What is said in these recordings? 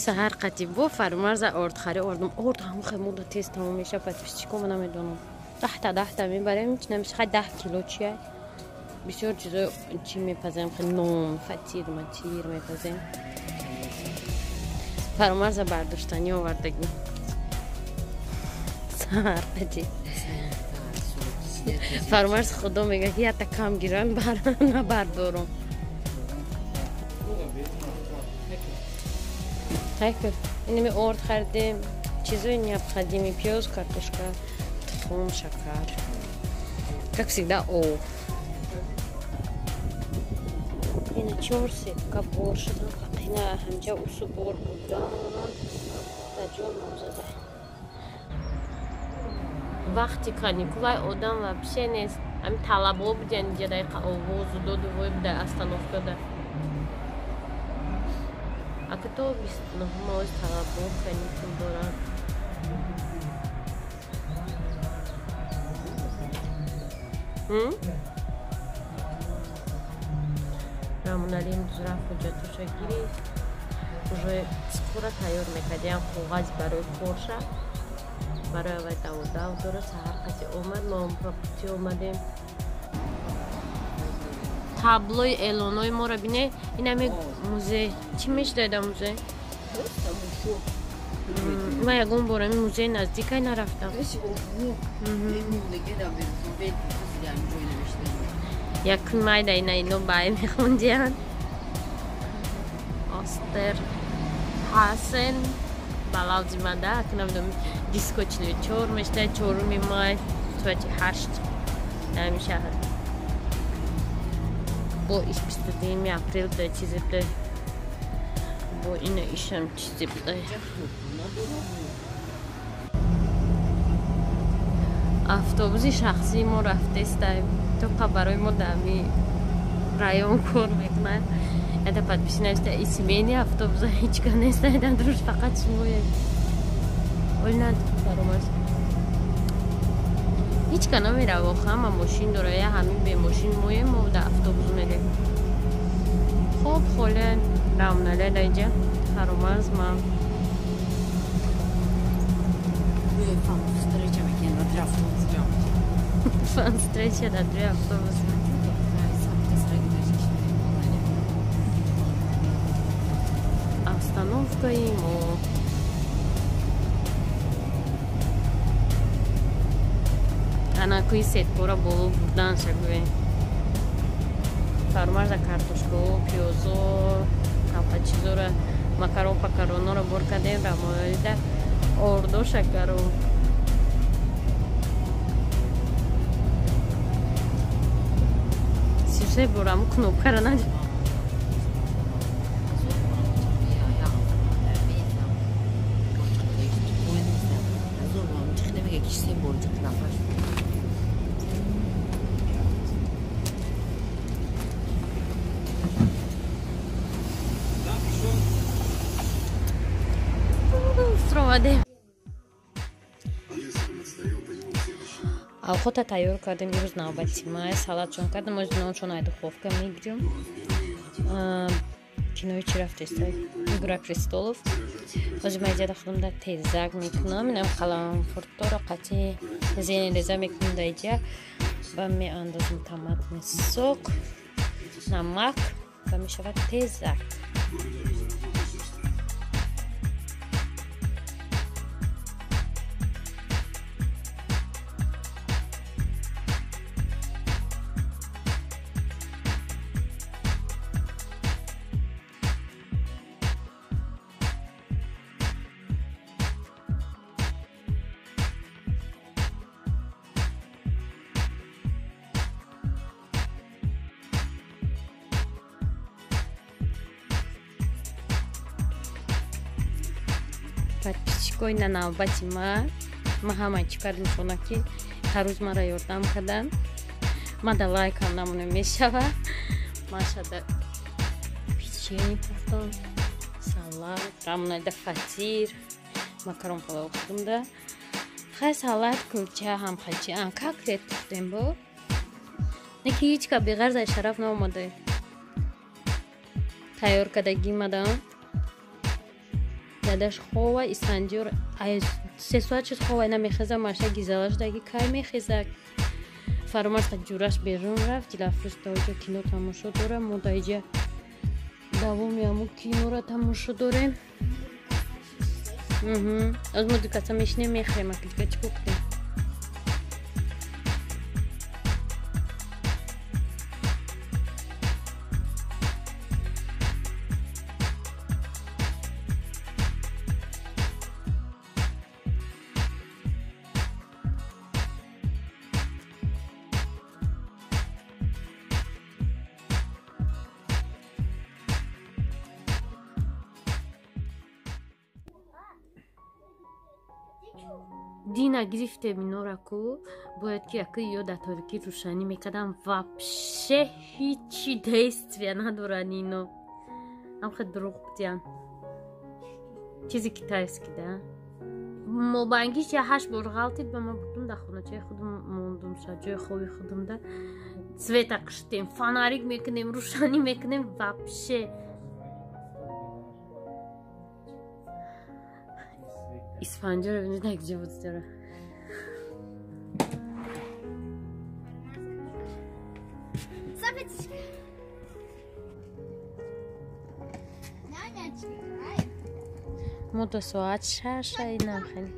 Саҳар қати бо Фарумарза ордхарӣ ордум. Орд ҳам хемуда тез тамом меша, подписчико, ма намедонам. Даҳта даҳта мебарем, чи намеша, хай 10 кило чия. Бисёр чизо чи мепазем, хай нон, фатир, матир мепазем. Фарумарза бардоштанӣ овардагӣ. Саҳар қати. Фарумарз худо мега ки ята кам гиран бар набардорум. Инами орд хардем, чизои необходимый: пиёз, картошка, тухм, шакар. Как всегда, об. Ина чор сетка бор шудан, ина ҳамҷа усу бор будан, дар ҷо мозада. Вақти каникулай одам вообще нест. Ами талабо будян иҷа дай овозу доду вой буда остановкада. Ака то 29 оз талабо каникул дорад. Рамоналӣ имрӯз рафт ҳуҷҷатоша гирифт. Уже скоро тайёр мекард, ян коғаз барои корша. Барои аввал даводав дора. Саҳар қати омад, мо по пути омадем. Таблои эълонҳои моро бине. Инаме музей. Чӣ мешидаед дар музей? Ман ягон бор ами музей наздикай нарафтам. Якум майда ина ино бай мехондиянд. Остер Ҳасен балавзимада, ака намедонам, диско 44 мешидаед, 4 май соати 8 дар ҳамин шаҳр. Бо иш 22 апрел да чизе буда. Бо ина ишам чизе буда. Автобуси шахсии мо рафтеста, тоқа барои мо дар ҳамин район кор мекунад. Это подписи нависта и семейный автобус, ҳеҷ кас нест, дар дуруш фақат шумоед. Оли на Фарумарз. Ҳеҷ кас намерава, ҳама мошин дора, я ҳамин бемошин моем, мо дар автобус мерем. Хоб холе рамнале даиҷа Фарумарз ман. Встреча дар дуи автобус. Остановкаи мо. Ана куи сеткора боло бурдан шагӯем. Фарумарза картошкао, пиёзо, ҳамқа чизора, макарон пакаронора бор кардем, рамоида ордо, шакаро. Се бор аму кнопкара нади. Омадем. Авхота тайёр кардем, имрӯз навбати май, салатшон кардем, оз ноншон ай духовка мегирем. Кинои чӣ рафтеста? Игра престолов. Ҳозир ман иҷа худам дар тезак мекунам, инам қаламфурторо қати зени реза мекунам дар иҷа ва меандозам томатный сок, намак ва мешавад тезак. Подписчикои на навбати ма, ма ҳама чӣ кардем шона ки ҳар рӯз мара ёрдам кардан. Ма да лайкам намона мешава. Ма шада печенье пухтам, салат, рамонайда фатир, макарон палав худум да. Хай салат, кулча ҳам хачи, ан котлет пухтем бо. Не ки ҳеҷ ка беғарз аз шараф наомада. Тайёр кардагӣ мадам. Дадаш хова, Исфандиёр 3 соат шуд хова, намехеза, маша гизала шудаги кай мехеза. Фаромарз ҷураш берун рафт, Дилафрӯз та оҷа кино тамошо дорам, мо да иҷа давоми ҳамун киноро тамошо дорем. Аз мо ду каса мешинем, мехӯрем, аки дига чӣ кор кунем? Дина гирифтем инора ку, бояд ки яки ё дар торикӣ рӯшанӣ мекардам, вообще ҳичи действия надоранд ино. Ҳамхе дурӯғ будиян. Чизи китайский да. Мобангиш я 8 бор ғалтид, ба ман будум дар хоначаи худум мондум, ша ҷои хоби худум да. Света киштем, фонарик мекунем, рӯшанӣ мекунем, вообще. Исфанҷоро бинед, як ҷо буд дора. Мо до соат 6 инам хеле.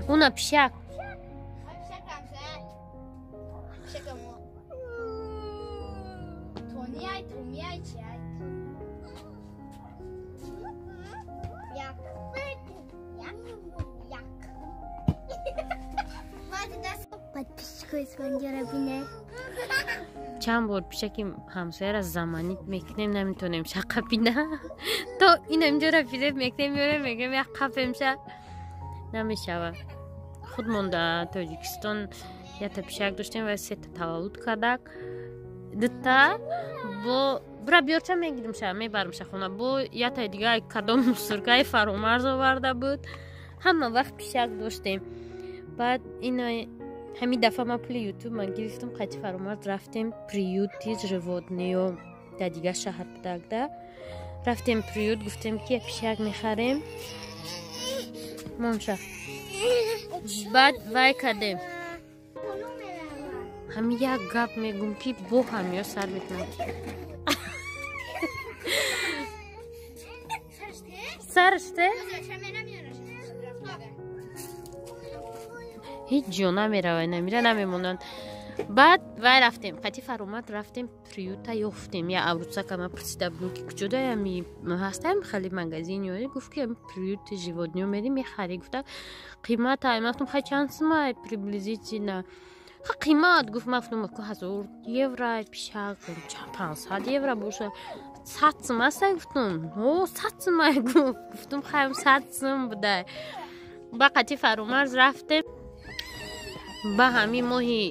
Уна пишак. Чанд бор пишаки ҳамсояра заманит мекунем, наметонем ша қапина. То инамҷора фиреб мекунем, меорем, мегӯем як қапемша, намешава. Худмон дар Тоҷикистон якта пишак доштем ва сета таваллуд кардак. Дута бо бура биёрча мегирим ша, мебарим ша хона. Бо яктаи дига кадом мусуркаи фаромарз оварда буд. Ҳама вақт пишак доштем. Баъд ина ҳамин дафъа ман пули ютуб ман гирифтам, қайти фаромарз рафтем приюти животные дар дигар шаҳр будагда. Рафтем приют, гуфтем ки як пишак мехарем. Монша. Баъд вай кардем. Ҳамин як гап мегум ки бо ҳамиё сар мекунам. Сарште? Ҳеҷ ҷо намерава, намира намемонанд. Баъд вай рафтем, қати фаромад рафтем, приюта ёфтем. Я аврусака ман пурсида будем ки куҷода ами ҳастам хеле магазин ё гуфт ки приюти животные мерим мехарӣ. Гуфта қимат ай, ман гуфтам хай чанд сумай приблизительно. Ха қимат гуфт, ман гуфтам ку 1000 евро пишак, 500 евро боша. 100 сум аст гуфтам. О, 100 сум ай гуфт. Гуфтам хай 100 сум будай. Ба қати фаромарз рафтем. Ба ҳамин моҳи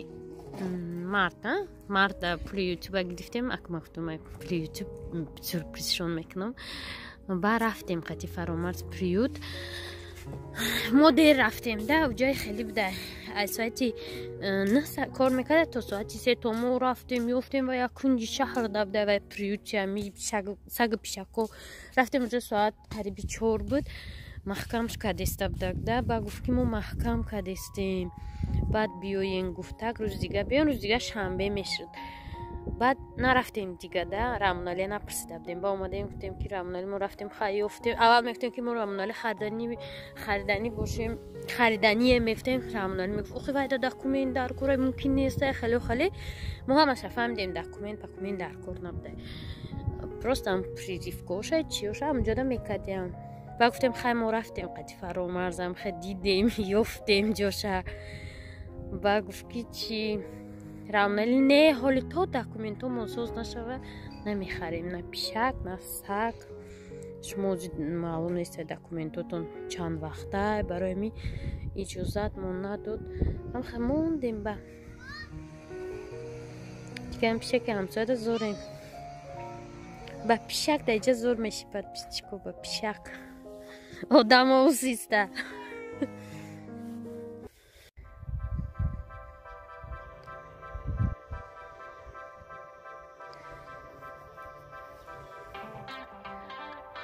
март, марта пули ютуба гирифтем. Акма гуфтам пули ютуб сюрпризшон мекунам. Ба рафтем қати фаромарз приют. Мо дер рафтем да, ҷои хеле буда. Аз соати 9 кор мекарда то соати 3 то мо рафтем, ёфтем ва як кунҷи шаҳр да буда ва приют ами сагу пишако. Рафтем уже соат қариби 4 буд. Маҳкамш кардеста будак да, ба гуфт ки мо маҳкам кардестем. Баъд биёен гуфтак, рӯзи дига биёен, рӯзи дига шанбе мешуд. Баъд нарафтем дига да, Рамоналия напурсида будем. Ба омадем гуфтем ки Рамонали мо рафтем, хай ёфтем. Аввал мегуфтем ки мо Рамонали хариданӣ бошем, харидание мегуфтем. Рамонали мегуфт охи вай да документ дар кор мумкин нест, хеле хеле. Мо ҳамаша фаҳмидем, документ пакумент дар кор набуда. Просто ам призивкоша чиёша ҳамҷода мекардем. Ба гуфтем хай мо рафтем қати фаромарзам, хай дидем, ёфтем ҷоша. Ба гуфт ки чи Рамонали не, ҳоли то документҳомон соз нашава намехарем, на пишак, на саг. Шумо маълум нест документотон чанд вақта, барои ми иҷозатмон надод. Ҳамхай мондем ба. Дигаам пишаки ҳамсояда зорем. Ба пишак дар иҷа зор мешипад, пичико ба пишак. Одамо усиста.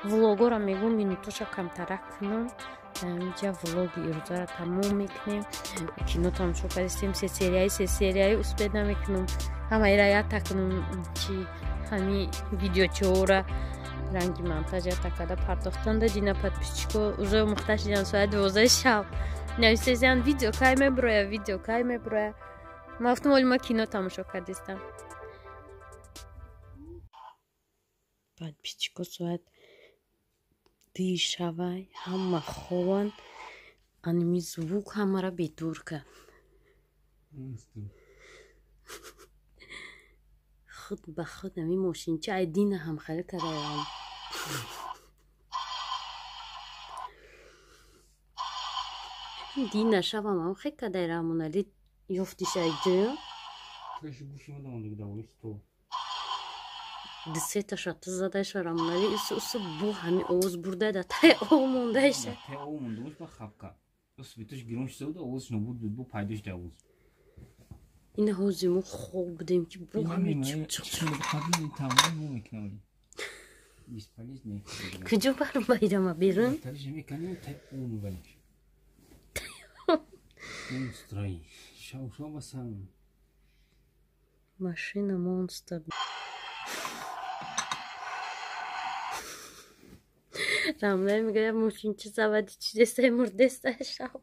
Влогора мегӯм, минутоша камтарак кунам. Инҷа влоги ирӯзаро тамом мекунем. Кино тамошо кардистем, се серияи, се серияи успед намекунам. Ҳамаира ята кунам, чи ҳами видеочиҳора ранги монтаж ята карда партохтанда. Дина подписчико уже мухта шидан, соат 12 шаб нависезиан: «Видео кай мебуроя, видео кай мебуроя?» Ма гуфтам, оли ма кино тамошо кардистам. Подписчико, соат 2 шавай, ҳама хованд. Аними звук ҳамаро бедур кард. Худ ба худ ами мошинча ай дина ҳамхелӣ кардаям. Дина шавам ҳамхе кадай. Раҳмонали, ёфтиш ай ҷоё? Дусеташа ту задайша, Рамонали, ису усу бо ҳами овоз бурдай, да тай ов мондайша. Ина ҳози мо хоб будем, ки бо ҳами куҷо барм байрама берун. Машина монстр. Рамлай мегӯяд, мошинчи заводи чидестай, мурдестай шав.